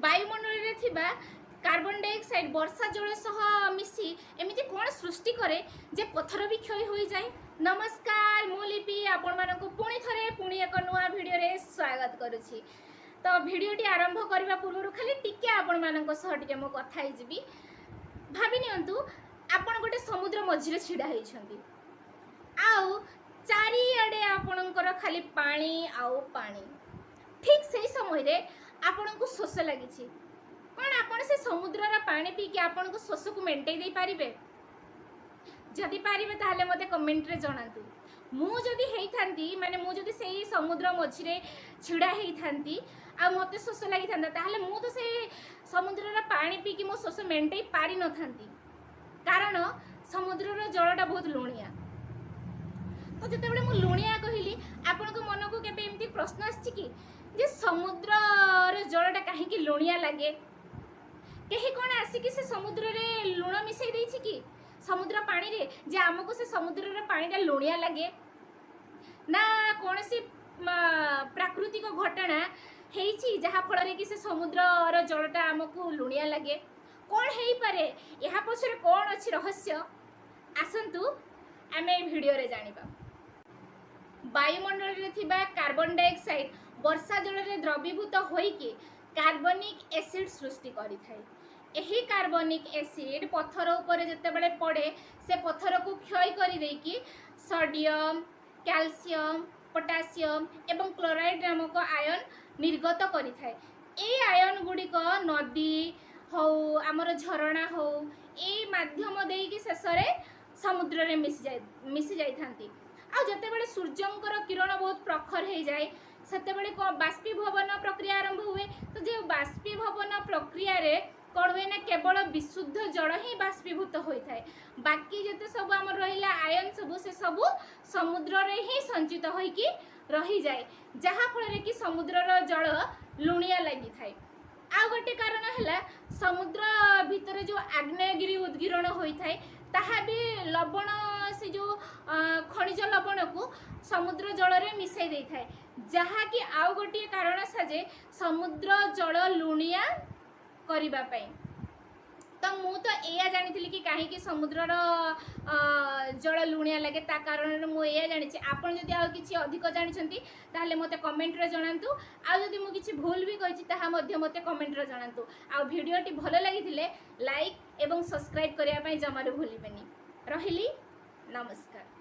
ବାୟୁମଣ୍ଡଳରେ ଥିବା carbon dioxide ବର୍ଷା ଜଳ ସହ ମିଶି ଏମିତି କ'ଣ ସୃଷ୍ଟି କରେ ଯେ ପଥର ବି କ୍ଷୟ ହୋଇଯାଏ? ନମସ୍କାର, ମୁଁ ଲିପି ଆପଣମାନଙ୍କୁ ପୁଣି ଥରେ ପୁଣି ଏକ ନୂଆ ଭିଡ଼ିଓରେ ସ୍ୱାଗତ କରୁଛି। ତ ଭିଡ଼ିଓଟି ଆରମ୍ଭ କରିବା ପୂର୍ବରୁ ଖାଲି ଟିକେ ଆପଣମାନଙ୍କ ସହ ଟିକେ ମୁଁ କଥା ହେଇଯିବି। ଭାବି ନିଅନ୍ତୁ, ଆପଣ ଗୋଟେ ସମୁଦ୍ର ମଝିରେ ଛିଡ଼ା ହେଇଛନ୍ତି ଆଉ ଚାରିଆଡ଼େ ଆପଣଙ୍କର ଖାଲି ପାଣି ଆଉ ପାଣି। ଠିକ୍ ସେଇ ସମୟରେ ଆପଣଙ୍କୁ ଶୋଷ ଲାଗିଛି। କ'ଣ ଆପଣ ସେ ସମୁଦ୍ରର ପାଣି ପିଇକି ଆପଣଙ୍କ ଶୋଷକୁ ମେଣ୍ଟେଇ ଦେଇପାରିବେ? ଯଦି ପାରିବେ, ତାହେଲେ ମୋତେ କମେଣ୍ଟରେ ଜଣାନ୍ତୁ। ମୁଁ ଯଦି ହେଇଥାନ୍ତି, ମାନେ ମୁଁ ଯଦି ସେଇ ସମୁଦ୍ର ମଝିରେ ଛିଡ଼ା ହେଇଥାନ୍ତି ଆଉ ମୋତେ ଶୋଷ ଲାଗିଥାନ୍ତା, ତାହେଲେ ମୁଁ ତ ସେଇ ସମୁଦ୍ରର ପାଣି ପିଇକି ମୋ ଶୋଷ ମେଣ୍ଟେଇ ପାରିନଥାନ୍ତି, କାରଣ ସମୁଦ୍ରର ଜଳଟା ବହୁତ ଲୁଣିଆ। ତ ଯେତେବେଳେ ମୁଁ ଲୁଣିଆ କହିଲି, ଆପଣଙ୍କ ମନକୁ କେବେ ଏମିତି ପ୍ରଶ୍ନ ଆସିଛି କି ଯେ ସମୁଦ୍ରର ଜଳଟା କାହିଁକି ଲୁଣିଆ ଲାଗେ? କେହି କ'ଣ ଆସିକି ସେ ସମୁଦ୍ରରେ ଲୁଣ ମିଶାଇ ଦେଇଛି କି ସମୁଦ୍ର ପାଣିରେ, ଯେ ଆମକୁ ସେ ସମୁଦ୍ରର ପାଣିଟା ଲୁଣିଆ ଲାଗେ? ନା କୌଣସି ପ୍ରାକୃତିକ ଘଟଣା ହେଇଛି, ଯାହାଫଳରେ କି ସେ ସମୁଦ୍ରର ଜଳଟା ଆମକୁ ଲୁଣିଆ ଲାଗେ? କ'ଣ ହେଇପାରେ? ଏହା ପଛରେ କ'ଣ ଅଛି ରହସ୍ୟ? ଆସନ୍ତୁ ଆମେ ଏ ଭିଡ଼ିଓରେ ଜାଣିବା। ବାୟୁମଣ୍ଡଳରେ ଥିବା କାର୍ବନ ଡାଇଅକ୍ସାଇଡ୍ ବର୍ଷା ଜଳରେ ଦ୍ରବୀଭୂତ ହୋଇକି କାର୍ବନିକ୍ ଏସିଡ୍ ସୃଷ୍ଟି କରିଥାଏ। ଏହି କାର୍ବନିକ୍ ଏସିଡ୍ ପଥର ଉପରେ ଯେତେବେଳେ ପଡ଼େ, ସେ ପଥରକୁ କ୍ଷୟ କରିଦେଇକି ସୋଡ଼ିୟମ୍, କ୍ୟାଲସିୟମ୍, ପଟାସିୟମ୍ ଏବଂ କ୍ଲୋରାଇଡ୍ ନାମକ ଆୟନ ନିର୍ଗତ କରିଥାଏ। ଏଇ ଆୟନ ଗୁଡ଼ିକ ନଦୀ ହଉ, ଆମର ଝରଣା ହଉ, ଏଇ ମାଧ୍ୟମ ଦେଇକି ଶେଷରେ ସମୁଦ୍ରରେ ମିଶି ଯାଇଥାନ୍ତି। ଆଉ ଯେତେବେଳେ ସୂର୍ଯ୍ୟଙ୍କର କିରଣ ବହୁତ ପ୍ରଖର ହେଇଯାଏ, ସେତେବେଳେ କ'ଣ ବାଷ୍ପୀଭବନ ପ୍ରକ୍ରିୟା ଆରମ୍ଭ ହୁଏ। ତ ଯେଉଁ ବାଷ୍ପୀଭବନ ପ୍ରକ୍ରିୟାରେ କ'ଣ ହୁଏ ନା କେବଳ ବିଶୁଦ୍ଧ ଜଳ ହିଁ ବାଷ୍ପୀଭୂତ ହୋଇଥାଏ। ବାକି ଯେତେ ସବୁ ଆମର ରହିଲା ଆୟନ ସବୁ, ସେ ସବୁ ସମୁଦ୍ରରେ ହିଁ ସଞ୍ଚିତ ହୋଇକି ରହିଯାଏ, ଯାହାଫଳରେ କି ସମୁଦ୍ରର ଜଳ ଲୁଣିଆ ଲାଗିଥାଏ। ଆଉ ଗୋଟେ କାରଣ ହେଲା, ସମୁଦ୍ର ଭିତରେ ଯେଉଁ ଆଗ୍ନେୟଗିରି ଉଦ୍ଗୀରଣ ହୋଇଥାଏ, ତାହା ବି ଲବଣ, ସେ ଯେଉଁ ଖଣିଜ ଲବଣକୁ ସମୁଦ୍ର ଜଳରେ ମିଶାଇ ଦେଇଥାଏ, ଯାହାକି ଆଉ ଗୋଟିଏ କାରଣ ସାଜେ ସମୁଦ୍ର ଜଳ ଲୁଣିଆ କରିବା ପାଇଁ। ତ ମୁଁ ତ ଏଇଆ ଜାଣିଥିଲି କି କାହିଁକି ସମୁଦ୍ରର ଜଳ ଲୁଣିଆ ଲାଗେ, ତା କାରଣରେ ମୁଁ ଏଇଆ ଜାଣିଛି। ଆପଣ ଯଦି ଆଉ କିଛି ଅଧିକ ଜାଣିଛନ୍ତି, ତାହେଲେ ମୋତେ କମେଣ୍ଟରେ ଜଣାନ୍ତୁ। ଆଉ ଯଦି ମୁଁ କିଛି ଭୁଲ ବି କହିଛି, ତାହା ମଧ୍ୟ ମୋତେ କମେଣ୍ଟରେ ଜଣାନ୍ତୁ। ଆଉ ଭିଡ଼ିଓଟି ଭଲ ଲାଗିଥିଲେ ଲାଇକ୍ ଏବଂ ସବସ୍କ୍ରାଇବ୍ କରିବା ପାଇଁ ଜମାରୁ ଭୁଲିବେନି। ରହିଲି, ନମସ୍କାର।